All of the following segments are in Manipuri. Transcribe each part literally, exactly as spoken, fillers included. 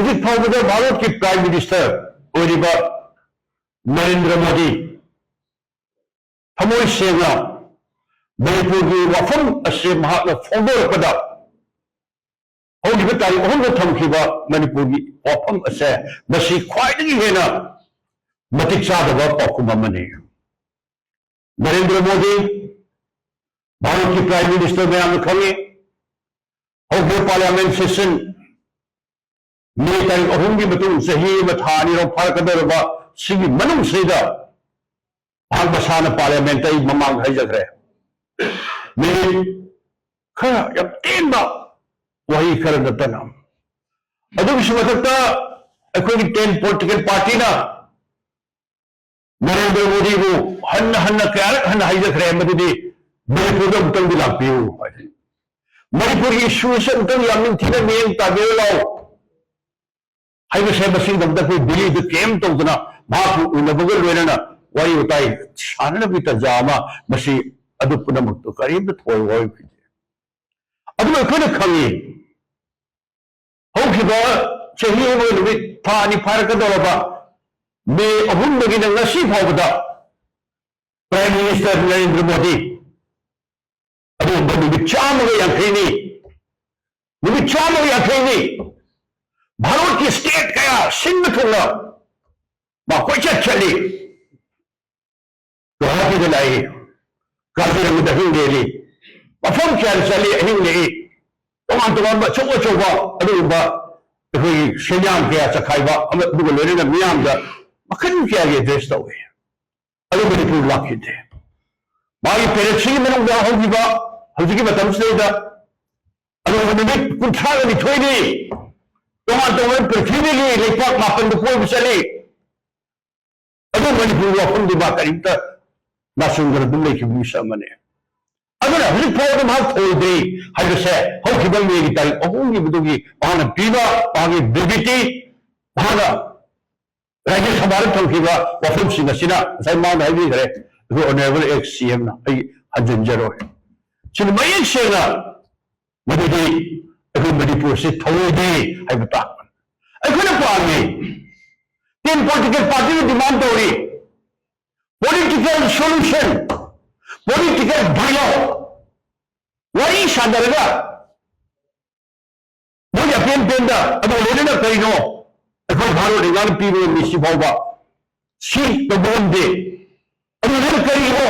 ꯍꯧꯖꯤꯛ ꯐꯥꯎꯕꯗ ꯚꯥꯔꯠꯀꯤ Prime Minister ꯑꯣꯏꯔꯤꯕ ꯅꯔꯦꯟꯗ꯭ꯔ ꯃꯣꯗꯤ ꯊꯃꯣꯏ ꯁꯦꯡꯅ ꯃꯅꯤꯄꯨꯔꯒꯤ ꯋꯥꯐꯝ ꯑꯁꯤ ꯃꯍꯥꯛꯅ ꯐꯣꯡꯗꯣꯔꯛꯄꯗ, ꯍꯧꯈꯤꯕ ꯇꯥꯔꯤꯛ ꯑꯍꯨꯝꯗ ꯊꯝꯈꯤꯕ ꯃꯅꯤꯄꯨꯔꯒꯤ ꯋꯥꯐꯝ ꯑꯁꯦ ꯃꯁꯤ ꯈ꯭ꯋꯥꯏꯗꯒꯤ ꯍꯦꯟꯅ ꯃꯇꯤꯛ ꯆꯥꯗꯕ ꯄꯥꯎꯈꯨꯝ ꯑꯃꯅꯤ꯫ ꯅꯔꯦꯟꯗ꯭ꯔ ꯃꯣꯗꯤ ꯚꯥꯔꯠꯀꯤ Prime Minister ꯃꯌꯥꯝꯅ ꯈꯪꯉꯤ꯫ ꯍꯧꯈꯤꯕ Parliament session ꯃꯦ ꯇꯥꯔꯤꯛ ꯑꯍꯨꯝꯒꯤ ꯃꯇꯨꯡ ꯆꯍꯤ ꯑꯃ ꯊꯥ ꯑꯅꯤꯔꯣꯝ ꯐꯥꯔꯛꯀꯗꯧꯔꯕ ꯁꯤꯒꯤ ꯃꯅꯨꯡꯁꯤꯗ ꯃꯍꯥꯛ ꯃꯁꯥꯅ Parliament ꯑꯩ ꯃꯃꯥꯡꯗ ꯍꯥꯏꯖꯈ꯭ꯔꯦ, ꯃꯤꯅꯤꯠ ꯈꯔ ꯌꯥꯝ ꯇꯦꯟꯕ ꯋꯥꯍꯩ ꯈꯔ ꯅꯠꯇꯅ꯫ ꯑꯗꯨꯒꯤꯁꯨ ꯃꯊꯛꯇ ꯑꯩꯈꯣꯏꯒꯤ ten political partyꯅ ꯅꯔꯦꯟꯗ꯭ꯔ ꯃꯣꯗꯤꯕꯨ ꯍꯟꯅ ꯍꯟꯅ ꯀꯌꯥꯔꯛ ꯍꯟꯅ ꯍꯥꯏꯖꯈ꯭ꯔꯦ, ꯃꯗꯨꯗꯤ ꯃꯅꯤꯄꯨꯔꯗ ꯑꯃꯨꯛꯇꯪꯗꯤ ꯂꯥꯛꯄꯤꯌꯨ ꯍꯥꯏ꯫ ꯃꯅꯤꯄꯨꯔꯒꯤ issue ꯑꯁꯤ ꯑꯃꯨꯛꯇꯪ ꯌꯥꯝ ꯅꯤꯡꯊꯤꯅ ꯃꯤꯠꯌꯦꯡ ꯇꯥꯕꯤꯌꯨ ꯂꯥꯎ ꯍꯥꯏꯕꯁꯦ, ꯃꯁꯤꯒꯤꯗꯃꯛꯇ ꯑꯩꯈꯣꯏ ꯗꯤꯜꯂꯤꯗ camp ꯇꯧꯗꯅ ꯃꯍꯥꯛꯄꯨ ꯎꯅꯕꯒ ꯂꯣꯏꯅꯅ ꯋꯥꯔꯤ ꯋꯥꯇꯥꯏ ꯁꯥꯟꯅꯅꯕꯒꯤ ꯇꯥꯟꯖꯥ ꯑꯃ, ꯃꯁꯤ ꯑꯗꯨ ꯄꯨꯝꯅꯃꯛꯇꯨ ꯀꯔꯤꯝꯇ ꯊꯣꯏꯔꯣꯏ꯫ ꯑꯗꯨꯕꯨ ꯑꯩꯈꯣꯏꯅ ꯈꯪꯉꯤ, ꯍꯧꯈꯤꯕ ꯆꯍꯤ ꯑꯃꯒ ꯅꯨꯃꯤꯠ ꯊꯥ ꯑꯅꯤ ꯐꯥꯔꯛꯀꯗꯧꯔꯕ ꯃꯦ ꯑꯍꯨꯝꯗꯒꯤꯅ ꯉꯁꯤ ꯐꯥꯎꯕꯗ Prime Minister ꯅꯔꯦꯟꯗ꯭ꯔ ꯃꯣꯗꯤ ꯑꯗꯨꯒꯨꯝꯕ ꯅꯨꯃꯤꯠ ꯆꯥꯝꯃꯒ ꯌꯥꯡꯈꯩꯅꯤ, ꯅꯨꯃꯤꯠ ꯆꯥꯝꯃꯒ ꯌꯥꯡꯈꯩꯅꯤ ꯚꯥꯔꯠꯀꯤ state ꯀꯌꯥ ꯁꯤꯟꯕ ꯊꯨꯡꯅ ꯃꯥ ꯀꯣꯏꯆꯠ ꯆꯠꯂꯤ꯫ ꯒꯨꯋꯥꯍꯥꯇꯤꯗ ꯂꯥꯛꯏ, ꯀꯥꯖꯤꯔꯪꯒꯗ ꯑꯍꯤꯡ ꯂꯦꯛꯏ, ꯃꯐꯝ ꯀꯌꯥꯗ ꯆꯠꯂꯤ, ꯑꯍꯤꯡ ꯂꯦꯛꯏ, ꯇꯣꯉꯥꯟ ꯇꯣꯉꯥꯟꯕ ꯑꯆꯧ ꯑꯆꯧꯕ ꯑꯗꯨꯒꯨꯝꯕ ꯑꯩꯈꯣꯏꯒꯤ ꯁꯦꯟꯌꯥꯝ ꯀꯌꯥ ꯆꯈꯥꯏꯕ ꯑꯃ, ꯑꯗꯨꯒ ꯂꯣꯏꯅꯅ ꯃꯤꯌꯥꯝꯗ ꯃꯈꯜ ꯀꯌꯥꯒꯤ address ꯇꯧꯏ꯫ ꯑꯗꯨ ꯃꯅꯤꯄꯨꯔ ꯂꯥꯛꯈꯤꯗꯦ꯫ ꯃꯥꯒꯤ ꯄꯦꯔꯦꯠꯁꯤꯒꯤ ꯃꯅꯨꯡꯗ ꯍꯧꯈꯤꯕ ꯍꯧꯖꯤꯛꯀꯤ ꯃꯇꯝꯁꯤꯗꯩꯗ ꯑꯗꯨꯒ ꯅꯨꯃꯤꯠ ꯀꯨꯟꯊ꯭ꯔꯥꯒ ꯅꯤꯊꯣꯏꯅꯤ ꯇꯣꯉꯥꯟ ꯇꯣꯉꯥꯟꯕ ꯄ꯭ꯔꯤꯊꯤꯕꯤꯒꯤ ꯂꯩꯄꯥꯛ ꯃꯥꯄꯟꯗ ꯀꯣꯏꯕ ꯆꯠꯂꯤ꯫ ꯑꯗꯨ ꯃꯅꯤꯄꯨꯔꯒꯤ ꯋꯥꯐꯝꯗꯤ ꯃꯥ ꯀꯔꯤꯝꯇ ꯅꯥꯆꯨꯡꯗꯅ ꯑꯗꯨꯝ ꯂꯩꯈꯤꯕ ꯃꯤꯁꯛ ꯑꯃꯅꯤ꯫ ꯑꯗꯨꯅ ꯍꯧꯖꯤꯛ ꯐꯥꯎꯕꯗ ꯃꯍꯥꯛ ꯊꯣꯏꯗ꯭ꯔꯤ ꯍꯥꯏꯕꯁꯦ ꯍꯧꯈꯤꯕ ꯃꯦꯒꯤ ꯇꯥꯔꯤꯛ ꯑꯍꯨꯝꯒꯤ ꯃꯗꯨꯒꯤ ꯃꯍꯥꯛꯅ ꯄꯤꯕ ꯃꯥꯒꯤ brevity, ꯃꯍꯥꯛꯅ ꯔꯥꯖ꯭ꯌ ꯁꯚꯥꯗ ꯊꯝꯈꯤꯕ ꯋꯥꯐꯝꯁꯤꯡ ꯑꯁꯤꯅ ꯉꯁꯥꯏ ꯃꯥꯅ ꯍꯥꯏꯕꯤꯈ꯭ꯔꯦ, ꯑꯩꯈꯣꯏ Honourable ex CMꯅ, ꯑꯩ ꯍꯟꯖꯤꯟꯖꯔꯣꯏ꯫ ꯁꯤꯅ ꯃꯌꯦꯛ ꯁꯦꯡꯅ ꯃꯗꯨꯗꯤ ꯑꯩꯈꯣꯏ ꯃꯅꯤꯄꯨꯔꯁꯤ ꯊꯧꯑꯣꯏꯗꯦ ꯍꯥꯏꯕ ꯇꯥꯛꯄꯅꯤ꯫ ꯑꯩꯈꯣꯏꯅ ꯄꯥꯝꯃꯤ, ꯇꯦꯟ ꯄꯣꯂꯤꯇꯤꯀꯦꯜ ꯄꯥꯔꯇꯤꯅ ꯗꯤꯃꯥꯟ ꯇꯧꯔꯤ, ꯄꯣꯂꯤꯇꯤꯀꯦꯜ ꯁꯣꯂꯨꯁꯟ, ꯄꯣꯂꯤꯇꯤꯀꯦꯜ ꯗꯥꯏꯂꯣꯒ, ꯋꯥꯔꯤ ꯁꯥꯟꯅꯔꯒ ꯃꯣꯏꯒꯤ ꯑꯄꯦꯟ ꯄꯦꯟꯗ ꯑꯗꯨ ꯂꯣꯏꯅꯅ ꯀꯔꯤꯅꯣ ꯑꯩꯈꯣꯏ ꯚꯥꯔꯠ ꯂꯩꯉꯥꯛꯅ ꯄꯤꯕ ꯉꯝꯃꯤ ꯁꯤ ꯐꯥꯎꯕ ꯁꯤ ꯇꯧꯕ ꯉꯝꯗꯦ꯫ ꯑꯗꯨ ꯅꯪ ꯀꯔꯤꯅꯣ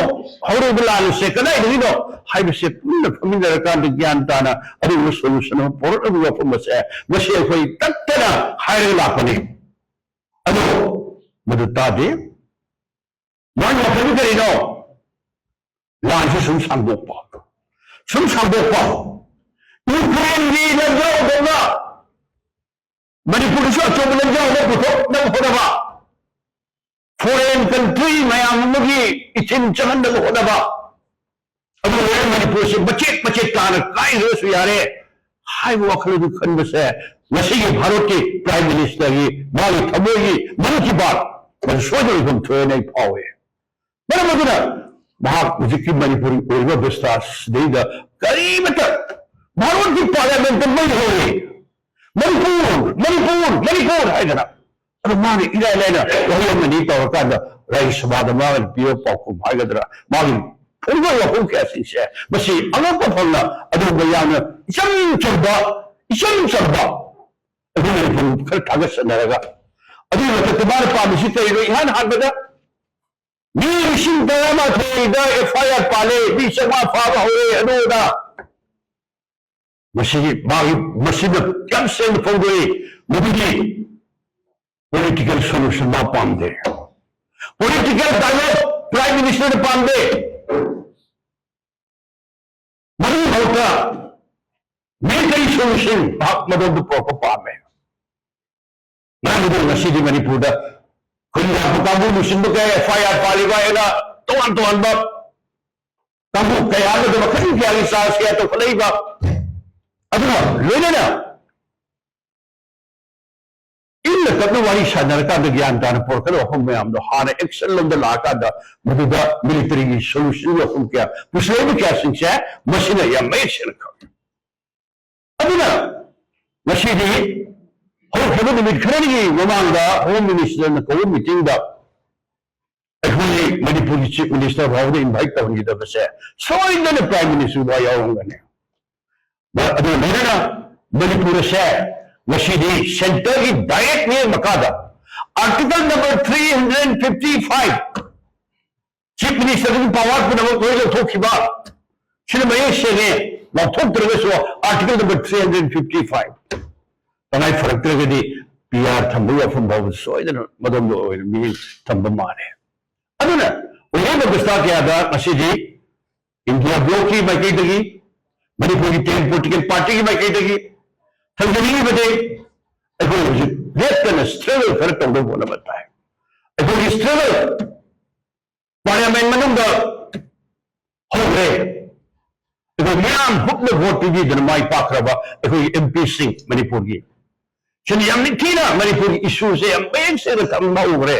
ꯍꯧꯔꯛꯏꯕ ꯂꯥꯟꯁꯦ ꯀꯗꯥꯏꯗꯒꯤꯅꯣ ꯍꯥꯏꯕꯁꯦ ꯄꯨꯟꯅ ꯐꯝꯃꯤꯟꯅꯔꯀꯥꯟꯗ ꯒ꯭ꯌꯥꯟ ꯇꯥꯅ ꯑꯗꯨꯒꯨꯝꯕ ꯁꯣꯂꯨꯁꯟ ꯑꯃ ꯄꯨꯔꯛꯅꯕ ꯋꯥꯐꯝ ꯑꯁꯦ ꯉꯁꯤ ꯑꯩꯈꯣꯏ ꯇꯠꯇꯅ ꯍꯥꯏꯔꯒ ꯂꯥꯛꯄꯅꯤ꯫ ꯑꯗꯣ ꯃꯗꯨ ꯇꯥꯗꯦ꯫ ꯃꯥꯒꯤ ꯋꯥꯈꯜꯗꯤ ꯀꯔꯤꯅꯣ? ꯂꯥꯟꯁꯤ ꯁꯨꯝ ꯁꯥꯡꯗꯣꯛꯄ, ꯁꯨꯝ ꯁꯥꯡꯗꯣꯛꯄ꯫ ꯌꯨꯀ꯭ꯔꯦꯟꯒꯤ ꯂꯥꯟꯖꯥꯎꯗꯧꯅ ꯃꯅꯤꯄꯨꯔꯗꯁꯨ ꯑꯆꯧꯕ ꯂꯥꯟꯖꯥꯎ ꯑꯃ ꯄꯨꯊꯣꯛꯅꯕ ꯍꯣꯠꯅꯕ, ꯐꯣꯔꯦꯟ ꯀꯟꯇ꯭ꯔꯤ ꯃꯌꯥꯝ ꯑꯃꯒꯤ ꯏꯊꯤꯟ ꯆꯪꯍꯟꯅꯕ ꯍꯣꯠꯅꯕ, ꯑꯗꯨꯒ ꯃꯅꯤꯄꯨꯔꯁꯤ ꯃꯆꯦꯠ ꯃꯆꯦꯠ ꯇꯥꯅ ꯀꯥꯏꯈ꯭ꯔꯁꯨ ꯌꯥꯔꯦ ꯍꯥꯏꯕ ꯋꯥꯈꯜ ꯑꯗꯨ ꯈꯟꯕꯁꯦ ꯉꯁꯤꯒꯤ ꯚꯥꯔꯠꯀꯤ ꯄ꯭ꯔꯥꯏꯝ ꯃꯤꯅꯤꯁꯇꯔꯒꯤ ꯃꯥꯒꯤ ꯊꯃꯣꯏꯒꯤ ꯃꯟ ꯀꯤ ꯕꯥꯠ ꯃꯗꯨ ꯁꯣꯏꯗꯅ ꯏꯐꯝ ꯊꯣꯛꯑꯦꯅ ꯑꯩ ꯐꯥꯎꯏ꯫ ꯃꯔꯝ ꯑꯗꯨꯅ ꯃꯍꯥꯛ ꯍꯧꯖꯤꯛꯀꯤ ꯃꯅꯤꯄꯨꯔꯒꯤ ꯑꯣꯏꯔꯤꯕ ꯑꯕꯁꯊꯥ ꯁꯤꯗꯩꯗ ꯀꯔꯤꯃꯠꯇ ꯚꯥꯔꯠꯀꯤ ꯄꯥꯔꯂꯤꯌꯥꯃꯦꯟꯠꯇ ꯃꯩ ꯍꯧꯔꯦ, "ꯃꯅꯤꯄꯨꯔ, ꯃꯅꯤꯄꯨꯔ, ꯃꯅꯤꯄꯨꯔ" ꯍꯥꯏꯗꯅ꯫ ꯑꯗꯣ ꯃꯥꯅ ꯏꯔꯥꯏ ꯂꯥꯏꯅ ꯋꯥꯍꯩ ꯑꯃꯅꯤ ꯇꯧꯔꯀꯥꯟꯗ ꯔꯥꯖ꯭ꯌ ꯁꯚꯥꯗ ꯃꯥꯅ ꯄꯤꯕ ꯄꯥꯎꯈꯨꯝ ꯍꯥꯏꯒꯗ꯭ꯔꯥ, ꯃꯥꯒꯤ ꯐꯣꯡꯗꯣꯛꯏꯕ ꯋꯥꯐꯝ ꯀꯌꯥꯁꯤꯡꯁꯦ ꯃꯁꯤ ꯑꯉꯛꯄ ꯐꯪꯅ ꯑꯗꯨꯒꯨꯝꯕ ꯌꯥꯝꯅ ꯏꯆꯝ ꯆꯝꯕ, ꯏꯆꯝ ꯆꯝꯕ ꯑꯩꯈꯣꯏ ꯃꯅꯤꯄꯨꯔ ꯈꯔ ꯊꯥꯒꯠꯆꯟꯅꯔꯒ ꯑꯗꯨꯒꯤ ꯃꯊꯛꯇ ꯃꯥꯅ ꯄꯥꯝꯃꯤꯁꯤ ꯀꯔꯤꯅꯣ? ꯏꯍꯥꯟ ꯍꯥꯟꯕꯗ ꯃꯤ ꯂꯤꯁꯤꯡ ꯇꯔꯥꯃꯥꯊꯣꯏꯗ ꯑꯦꯐ ꯑꯥꯏ ꯑꯥꯔ ꯄꯥꯜꯂꯦ, ꯃꯤ ꯆꯥꯝꯃꯉꯥ ꯐꯥꯕ ꯍꯧꯔꯦ, ꯑꯗꯨ ꯑꯗꯥ꯫ ꯃꯁꯤꯒꯤ ꯃꯥꯒꯤ ꯃꯁꯤꯅ ꯌꯥꯝ ꯁꯦꯡꯅ ꯐꯣꯡꯗꯣꯛꯏ, ꯃꯗꯨꯗꯤ ꯄꯣꯂꯤꯇꯤꯀꯦꯜ ꯁꯣꯂꯨꯁꯟ ꯃꯥ ꯄꯥꯝꯗꯦ, ꯄꯣꯂꯤꯇꯤꯀꯦꯜ ꯗꯥꯏꯂꯣꯒ ꯄ꯭ꯔꯥꯏꯝ ꯃꯤꯅꯤꯁꯇꯔꯅ ꯄꯥꯝꯗꯦ꯫ ꯃꯗꯨꯒꯤ ꯃꯍꯨꯠꯇ ꯃꯤꯂꯤꯇꯔꯤ ꯁꯣꯂꯨꯁꯟ ꯃꯍꯥꯛ ꯃꯗꯣꯝꯗ ꯄꯨꯔꯛꯄ ꯄꯥꯝꯃꯦ꯫ ꯃꯔꯝ ꯑꯗꯨꯅ ꯉꯁꯤꯗꯤ ꯃꯅꯤꯄꯨꯔꯗ ꯈꯨꯟ ꯌꯥꯝꯕ ꯀꯥꯡꯕꯨ ꯂꯨꯆꯤꯡꯕ ꯀꯌꯥ, ꯑꯦꯐ ꯑꯥꯏ ꯑꯥꯔ ꯄꯥꯜꯂꯤꯕ ꯍꯥꯏꯅ ꯇꯣꯉꯥꯟ ꯇꯣꯉꯥꯟꯕ ꯀꯥꯡꯕꯨ ꯀꯌꯥ ꯑꯃꯗ ꯃꯈꯜ ꯀꯌꯥꯒꯤ ꯆꯥꯔꯖ ꯀꯌꯥ ꯇꯧꯈꯠꯂꯛꯏꯕ, ꯑꯗꯨꯒ ꯂꯣꯏꯅꯅ ꯏꯪꯅ ꯇꯞꯅ ꯋꯥꯔꯤ ꯁꯥꯟꯅꯔꯀꯥꯟꯗ ꯒ꯭ꯌꯥꯟ ꯇꯥꯅ ꯄꯨꯔꯛꯀꯗꯕ ꯋꯥꯐꯝ ꯃꯌꯥꯝꯗꯣ ꯍꯥꯟꯅ ꯑꯦꯛꯁꯟ ꯂꯣꯝꯗ ꯂꯥꯛꯑꯀꯥꯟꯗ ꯃꯗꯨꯗ ꯃꯤꯂꯤꯇꯔꯤꯒꯤ ꯁꯣꯂꯨꯁꯟꯒꯤ ꯋꯥꯐꯝ ꯀꯌꯥ ꯄꯨꯁꯤꯜꯂꯛꯏꯕ ꯀꯌꯥꯁꯤꯡꯁꯦ ꯃꯁꯤꯅ ꯌꯥꯝ ꯃꯌꯦꯛ ꯁꯦꯡꯅ ꯈꯪꯉꯤ꯫ ꯑꯗꯨꯅ ꯉꯁꯤꯗꯤ ꯍꯧꯈꯤꯕ ꯅꯨꯃꯤꯠ ꯈꯔꯅꯤꯒꯤ ꯃꯃꯥꯡꯗ ꯍꯣꯝ ꯃꯤꯅꯤꯁꯇꯔꯅ ꯀꯧꯕ ꯃꯤꯇꯤꯡꯗ ꯑꯩꯈꯣꯏ ꯃꯅꯤꯄꯨꯔꯒꯤ ꯆꯤꯐ ꯃꯤꯅꯤꯁꯇꯔ ꯐꯥꯎꯕꯗ ꯏꯟꯚꯥꯏꯠ ꯇꯧꯍꯟꯈꯤꯗꯕꯁꯦ ꯁꯣꯏꯗꯅ ꯄ꯭ꯔꯥꯏꯝ ꯃꯤꯅꯤꯁꯇꯔ ꯐꯥꯎ ꯌꯥꯎꯔꯝꯒꯅꯤ꯫ ꯑꯗꯨ ꯂꯣꯏꯅꯅ ꯃꯅꯤꯄꯨꯔ ꯑꯁꯦ ꯉꯁꯤꯗꯤ ꯁꯦꯟꯇꯔꯒꯤ ꯗꯥꯏꯔꯦꯛ ꯃꯤꯠꯌꯦꯡ ꯃꯈꯥꯗ Article number three hundred fifty five, chief ꯃꯤꯅꯤꯁꯇꯔꯒꯤ ꯄꯥꯋꯔ ꯄꯨꯝꯅꯃꯛ ꯂꯣꯏ ꯂꯧꯊꯣꯛꯈꯤꯕ, ꯁꯤꯅ ꯃꯌꯦꯛ ꯁꯦꯡꯉꯦ꯫ ꯂꯧꯊꯣꯛꯇ꯭ꯔꯒꯁꯨ Article number three hundred fifty five ꯇꯉꯥꯏ ꯐꯔꯛꯇ꯭ꯔꯒꯗꯤ ꯄꯤ ꯑꯥꯔ ꯊꯝꯕꯒꯤ ꯋꯥꯐꯝ ꯐꯥꯎꯕ ꯁꯣꯏꯗꯅ ꯃꯗꯣꯝꯗ ꯑꯣꯏꯅ ꯃꯤꯠꯌꯦꯡ ꯊꯝꯕ ꯃꯥꯜꯂꯦ꯫ ꯑꯗꯨꯅ ꯎꯍꯦꯟ ꯑꯣꯒꯁꯇꯥ ꯀꯌꯥꯗ ꯉꯁꯤꯗꯤ ꯏꯟꯗꯤꯌꯥ ꯕ꯭ꯂꯣꯛꯀꯤ ꯃꯥꯏꯀꯩꯗꯒꯤ, ꯃꯅꯤꯄꯨꯔꯒꯤ ꯇꯦꯟ ꯄꯣꯂꯤꯇꯤꯀꯦꯜ ꯄꯥꯔꯇꯤꯒꯤ ꯃꯥꯏꯀꯩꯗꯒꯤ ꯊꯝꯖꯅꯤꯡꯉꯤꯕꯗꯤ ꯑꯩꯈꯣꯏ ꯍꯧꯖꯤꯛ ꯂꯦꯞꯇꯅ ꯁ꯭ꯇ꯭ꯔꯒꯜ ꯈꯔ ꯇꯧꯗꯕ ꯍꯣꯠꯅꯕ ꯇꯥꯏ꯫ ꯑꯩꯈꯣꯏꯒꯤ ꯁ꯭ꯇ꯭ꯔꯒꯜ ꯄꯥꯔꯂꯤꯌꯥꯃꯦꯟ ꯃꯅꯨꯡꯗ ꯍꯧꯈ꯭ꯔꯦ꯫ ꯑꯩꯈꯣꯏ ꯃꯤꯌꯥꯝ ꯍꯨꯞꯅ ꯚꯣꯠ ꯄꯤꯕꯤꯗꯅ ꯃꯥꯏ ꯄꯥꯛꯈ꯭ꯔꯕ ꯑꯩꯈꯣꯏꯒꯤ ꯑꯦꯝ ꯄꯤꯁꯤꯡ ꯃꯅꯤꯄꯨꯔꯒꯤ, ꯁꯤꯅ ꯌꯥꯝ ꯅꯤꯡꯊꯤꯅ ꯃꯅꯤꯄꯨꯔꯒꯤ ꯏꯁꯨꯁꯦ ꯌꯥꯝ ꯃꯌꯦꯛ ꯁꯦꯡꯅ ꯊꯝꯕ ꯎꯈ꯭ꯔꯦ꯫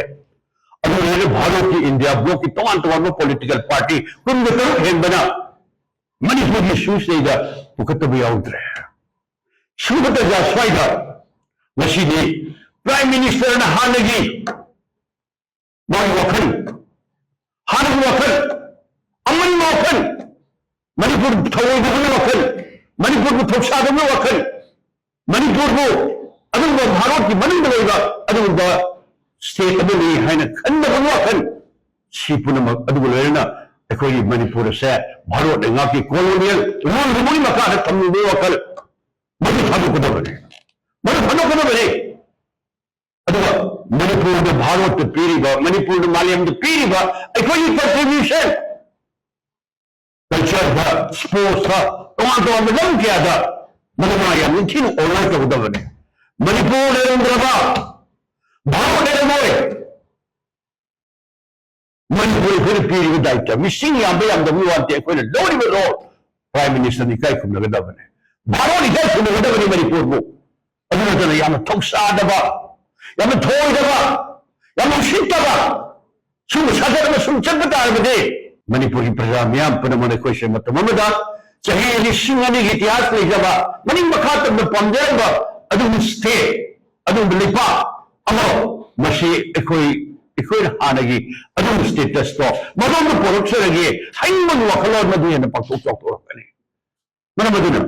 ꯑꯗꯨ ꯂꯣꯏꯔꯒ ꯚꯥꯔꯠꯀꯤ ꯏꯟꯗꯤꯌꯥ ꯕ꯭ꯂꯣꯛꯀꯤ ꯇꯣꯉꯥꯟ ꯇꯣꯉꯥꯟꯕ ꯄꯣꯂꯤꯇꯤꯀꯦꯜ ꯄꯥꯔꯇꯤ ꯀꯨꯟꯒ ꯇꯔꯨꯛ ꯍꯦꯟꯕꯅ ꯃꯅꯤꯄꯨꯔꯒꯤ ꯏꯁꯨꯁꯤꯗꯩꯗ ꯄꯨꯈꯠꯇꯕ ꯌꯥꯎꯗ꯭ꯔꯦ꯫ ꯁꯤꯒꯨꯝꯕ ꯇꯥꯟꯖꯥ ꯁ꯭ꯋꯥꯏꯗ ꯉꯁꯤꯗꯤ ꯄ꯭ꯔꯥꯏꯝ ꯃꯤꯅꯤꯁꯇꯔꯅ ꯍꯥꯟꯅꯒꯤ ꯃꯥꯒꯤ ꯋꯥꯈꯜ, ꯍꯥꯟꯅꯒꯤ ꯋꯥꯈꯜ, ꯑꯃꯟꯕ ꯋꯥꯈꯜ, ꯃꯅꯤꯄꯨꯔ ꯊꯑꯣꯏꯗꯕꯒꯤ ꯋꯥꯈꯜ, ꯃꯅꯤꯄꯨꯔꯕꯨ ꯊꯧꯁꯥꯗꯕꯒꯤ ꯋꯥꯈꯜ, ꯃꯅꯤꯄꯨꯔꯕꯨ ꯑꯗꯨꯒꯨꯝꯕ ꯚꯥꯔꯠꯀꯤ ꯃꯅꯨꯡꯗ ꯂꯩꯕ ꯑꯗꯨꯒꯨꯝꯕ ꯁ꯭ꯇꯦꯠ ꯑꯃꯅꯤ ꯍꯥꯏꯅ ꯈꯟꯗꯕꯒꯤ ꯋꯥꯈꯜ, ꯁꯤ ꯄꯨꯝꯅꯃꯛ ꯑꯗꯨꯒ ꯂꯣꯏꯅꯅ ꯑꯩꯈꯣꯏꯒꯤ ꯃꯅꯤꯄꯨꯔ ꯑꯁꯦ ꯚꯥꯔꯠꯅ ꯉꯥꯛꯀꯤ ꯀꯣꯂꯣꯅꯤꯌꯦꯜ ꯔꯨꯜꯗꯨꯒꯤ ꯃꯈꯥꯗ ꯊꯝꯅꯤꯡꯕꯒꯤ ꯋꯥꯈꯜ, ꯃꯗꯨ ꯊꯥꯗꯣꯛꯀꯗꯕꯅꯤ, ꯃꯗꯨ ꯊꯥꯗꯣꯛꯀꯗꯕꯅꯤ꯫ ꯑꯗꯨꯒ ꯃꯅꯤꯄꯨꯔꯗ ꯚꯥꯔꯠꯇ ꯄꯤꯔꯤꯕ, ꯃꯅꯤꯄꯨꯔꯗ ꯃꯥꯂꯦꯝꯗ ꯄꯤꯔꯤꯕ ꯑꯩꯈꯣꯏꯒꯤ ꯀꯟꯇ꯭ꯔꯤꯕ꯭ꯌꯨꯁꯟ, ꯀꯜꯆꯔꯗ, ꯁ꯭ꯄꯣꯔꯠꯁꯇ, ꯇꯣꯉꯥꯟ ꯇꯣꯉꯥꯟꯕ ꯂꯝ ꯀꯌꯥꯗ ꯃꯗꯨ ꯃꯥ ꯌꯥꯝ ꯅꯤꯡꯊꯤꯅ ꯑꯣꯅꯔ ꯇꯧꯒꯗꯕꯅꯤ꯫ ꯃꯅꯤꯄꯨꯔ ꯂꯩꯔꯝꯗ꯭ꯔꯕ ꯚꯥꯔꯠ ꯂꯩꯔꯝꯃꯣꯏ꯫ ꯃꯅꯤꯄꯨꯔ ꯑꯩꯈꯣꯏꯅ ꯄꯤꯔꯤꯕ ꯗꯥꯌꯤꯠꯇ, ꯃꯤꯁꯤꯡ ꯌꯥꯝꯕ ꯌꯥꯝꯗꯕꯒꯤ ꯋꯥ ꯅꯠꯇꯦ, ꯑꯩꯈꯣꯏꯅ ꯂꯧꯔꯤꯕ ꯔꯣꯜ, ꯄ꯭ꯔꯥꯏꯝ ꯃꯤꯅꯤꯁꯇꯔꯅ ꯏꯀꯥꯏ ꯈꯨꯝꯅꯒꯗꯕꯅꯤ, ꯚꯥꯔꯠ ꯏꯀꯥꯏ ꯈꯨꯝꯅꯒꯗꯕꯅꯤ ꯃꯅꯤꯄꯨꯔꯕꯨ꯫ ꯑꯗꯨ ꯅꯠꯇꯅ ꯌꯥꯝꯅ ꯊꯧꯁꯥꯗꯕ, ꯌꯥꯝꯅ ꯊꯧꯑꯣꯏꯗꯕ, ꯌꯥꯝꯅ ꯎꯁꯤꯠꯇꯕ, ꯁꯨꯝꯕ ꯁꯥꯖꯠ ꯑꯃ ꯁꯨꯝ ꯆꯠꯄ ꯇꯥꯔꯕꯗꯤ, ꯃꯅꯤꯄꯨꯔꯒꯤ ꯄ꯭ꯔꯖꯥ ꯃꯤꯌꯥꯝ ꯄꯨꯝꯅꯃꯛ ꯑꯩꯈꯣꯏꯁꯦ ꯃꯇꯝ ꯑꯃꯗ ꯆꯍꯤ ꯂꯤꯁꯤꯡ ꯑꯅꯤꯒꯤ ꯏꯇꯤꯍꯥꯁ ꯂꯩꯖꯕ, ꯃꯅꯤꯡ ꯃꯈꯥ ꯇꯝꯅ ꯄꯥꯝꯖꯔꯝꯕ ꯑꯗꯨꯒꯤ ꯁ꯭ꯇꯦꯠ, ꯑꯗꯨꯒꯨꯝꯕ ꯂꯩꯄꯥꯛ ꯑꯃ, ꯃꯁꯤ ꯑꯩꯈꯣꯏ, ꯑꯩꯈꯣꯏꯅ ꯍꯥꯟꯅꯒꯤ ꯑꯗꯨꯒꯨꯝꯕ status ꯇꯣ ꯃꯗꯣꯝꯗ ꯄꯣꯔꯛꯆꯔꯒꯦ ꯍꯥꯏꯅꯤꯡꯕꯒꯤ ꯋꯥꯈꯜꯂꯣꯟ ꯃꯗꯨ ꯍꯦꯟꯅ ꯄꯥꯛꯊꯣꯛ ꯆꯥꯎꯊꯣꯔꯛꯀꯅꯤ꯫ ꯃꯔꯝ ꯑꯗꯨꯅ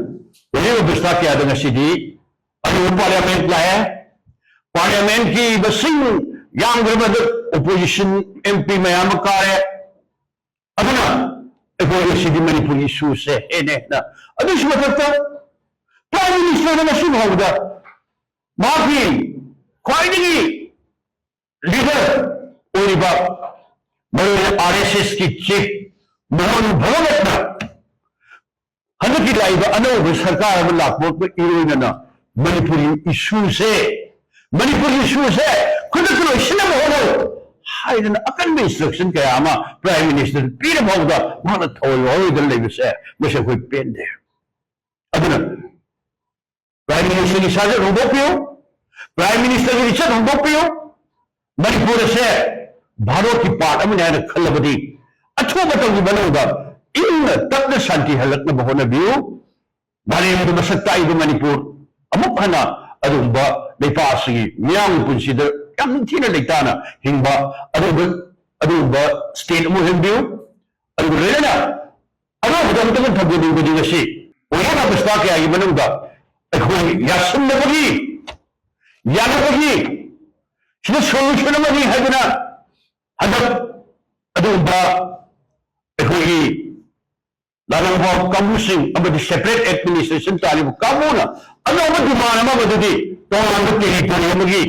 ꯍꯧꯖꯤꯛ ꯑꯣꯒꯁꯇꯥ ꯀꯌꯥꯗ ꯉꯁꯤꯗꯤ ꯑꯅꯧꯕ parliament ꯂꯥꯛꯑꯦ꯫ Parliament ꯀꯤ ꯃꯁꯤꯡ ꯌꯥꯝꯈ꯭ꯔꯕꯗ opposition MP ꯃꯌꯥꯝ ꯑꯃ ꯀꯥꯔꯦ꯫ ꯑꯗꯨꯅ ꯑꯩꯈꯣꯏ ꯉꯁꯤꯗꯤ ꯃꯅꯤꯄꯨꯔꯒꯤ issue ꯁꯦ ꯍꯦꯟꯅ ꯍꯦꯟꯅ, ꯑꯗꯨꯒꯤꯁꯨ ꯃꯊꯛꯇ Prime Minister ꯅ ꯉꯁꯤ ꯐꯥꯎꯕꯗ ꯃꯍꯥꯛꯀꯤ ꯈ꯭ꯋꯥꯏꯗꯒꯤ leader ꯑꯣꯏꯔꯤꯕ ꯃꯔꯨꯑꯣꯏꯅ RSS ꯀꯤ chief ꯃꯣꯍꯟ ꯚꯒꯋꯠꯅ ꯍꯟꯗꯛꯀꯤ ꯂꯥꯛꯏꯕ ꯑꯅꯧꯕ ꯁꯔꯀꯥꯔ ꯑꯃ ꯂꯥꯛꯄ ꯏꯔꯣꯏꯅꯅ ꯃꯅꯤꯄꯨꯔꯒꯤ issue ꯁꯦ, ꯃꯅꯤꯄꯨꯔꯒꯤ issue ꯁꯦ ꯈꯨꯗꯛꯇ ꯂꯣꯏꯁꯤꯟꯅꯕ ꯍꯣꯠꯅꯧ ꯍꯥꯏꯗꯅ ꯑꯀꯟꯕ instruction ꯀꯌꯥ ꯑꯃ Prime Minister ꯗ ꯄꯤꯔ ꯐꯥꯎꯕꯗ ꯃꯍꯥꯛꯅ ꯊꯑꯣꯏ ꯋꯥꯔꯣꯏꯗꯅ ꯂꯩꯕꯁꯦ, ꯃꯁꯤ ꯑꯩꯈꯣꯏ ꯄꯦꯟꯗꯦ꯫ ꯑꯗꯨꯅ Prime Minister ꯒꯤ ꯁꯥꯖꯠ ꯍꯣꯡꯗꯣꯛꯄꯤꯌꯨ꯫ Prime Minister ꯒꯤ ꯂꯤꯆꯠ ꯍꯣꯡꯗꯣꯛꯄꯤꯌꯨ꯫ ꯃꯅꯤꯄꯨꯔ ꯑꯁꯦ ꯚꯥꯔꯠꯀꯤ part ꯑꯃꯅꯤ ꯍꯥꯏꯅ ꯈꯜꯂꯕꯗꯤ ꯑꯊꯨꯕ ꯃꯇꯝꯒꯤ ꯃꯅꯨꯡꯗ ꯏꯪꯅ ꯇꯞꯅ ꯁꯥꯟꯇꯤ ꯍꯜꯂꯛꯅꯕ ꯍꯣꯠꯅꯕꯤꯌꯨ꯫ ꯃꯥꯂꯦꯝꯗ ꯃꯁꯛ ꯇꯥꯛꯏꯕ ꯃꯅꯤꯄꯨꯔ ꯑꯃꯨꯛ ꯍꯟꯅ ꯑꯗꯨꯒꯨꯝꯕ ꯂꯩꯄꯥꯛ ꯑꯁꯤꯒꯤ ꯃꯤꯌꯥꯝꯒꯤ ꯄꯨꯟꯁꯤꯗ ꯌꯥꯝ ꯅꯤꯡꯊꯤꯅ ꯂꯩꯇꯥꯅ ꯍꯤꯡꯕ ꯑꯗꯨꯒꯨꯝꯕ, ꯑꯗꯨꯒꯨꯝꯕ state ꯑꯃ ꯑꯣꯏꯍꯟꯕꯤꯌꯨ꯫ ꯑꯗꯨꯒ ꯂꯣꯏꯅꯅ ꯑꯔꯣꯏꯕꯗ ꯑꯃꯨꯛꯇꯪ ꯊꯝꯖꯅꯤꯡꯕꯗꯤ ꯉꯁꯤ ꯋꯥꯔꯜ ꯑꯣꯐ ꯀꯌꯥꯒꯤ ꯃꯅꯨꯡꯗ ꯑꯩꯈꯣꯏ ꯌꯥꯁꯤꯟꯅꯕꯒꯤ, ꯌꯥꯅꯕꯒꯤ ꯁꯤꯗ solution ꯑꯃꯅꯤ ꯍꯥꯏꯗꯅ ꯍꯟꯗꯛ ꯑꯗꯨꯒꯨꯝꯕ ꯑꯩꯈꯣꯏꯒꯤ ꯂꯥꯂꯣꯡꯕ ꯀꯥꯡꯕꯨꯁꯤꯡ ꯑꯃꯗꯤ separate administration ꯇꯥꯔꯤꯕ ꯀꯥꯡꯕꯨꯅ ꯑꯅꯧꯕ demand ꯑꯃ, ꯃꯗꯨꯗꯤ ꯇꯣꯉꯥꯟꯕ territory ꯑꯃꯒꯤ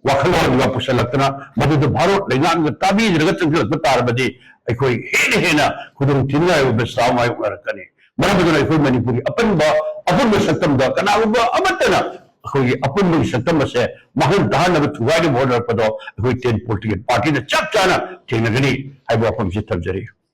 ꯋꯥꯈꯜꯂꯣꯟꯒ ꯄꯨꯁꯜꯂꯛꯇꯅ ꯃꯗꯨꯗ ꯚꯥꯔꯠ ꯂꯩꯉꯥꯛꯅ ꯇꯥꯕꯤꯗ꯭ꯔꯒ ꯆꯪꯁꯤꯜꯂꯛꯄ ꯇꯥꯔꯕꯗꯤ ꯑꯩꯈꯣꯏ ꯍꯦꯟꯅ ꯍꯦꯟꯅ ꯈꯨꯗꯣꯡꯊꯤꯅꯤꯡꯉꯥꯏ ꯑꯣꯏꯕ ꯆꯥꯎ ꯃꯥꯌꯣꯛꯅꯔꯛꯀꯅꯤ꯫ ꯃꯔꯝ ꯑꯗꯨꯅ ꯑꯩꯈꯣꯏ ꯃꯅꯤꯄꯨꯔꯒꯤ ꯑꯄꯟꯕ, ꯑꯄꯨꯟꯕ ꯁꯛꯇꯝꯗ ꯀꯅꯥꯒꯨꯝꯕ ꯑꯃꯠꯇꯅ ꯑꯩꯈꯣꯏꯒꯤ ꯑꯄꯨꯟꯕꯒꯤ ꯁꯛꯇꯝ ꯑꯁꯦ ꯃꯥꯡꯍꯟ ꯇꯥꯍꯟꯅꯕ ꯊꯨꯒꯥꯏꯅꯕ ꯍꯣꯠꯅꯔꯛꯄꯗꯣ ꯑꯩꯈꯣꯏ ten political party ꯅ ꯆꯞ ꯆꯥꯅ ꯊꯦꯡꯅꯒꯅꯤ ꯍꯥꯏꯕ ꯋꯥꯐꯝꯁꯤ ꯊꯝꯖꯔꯤ꯫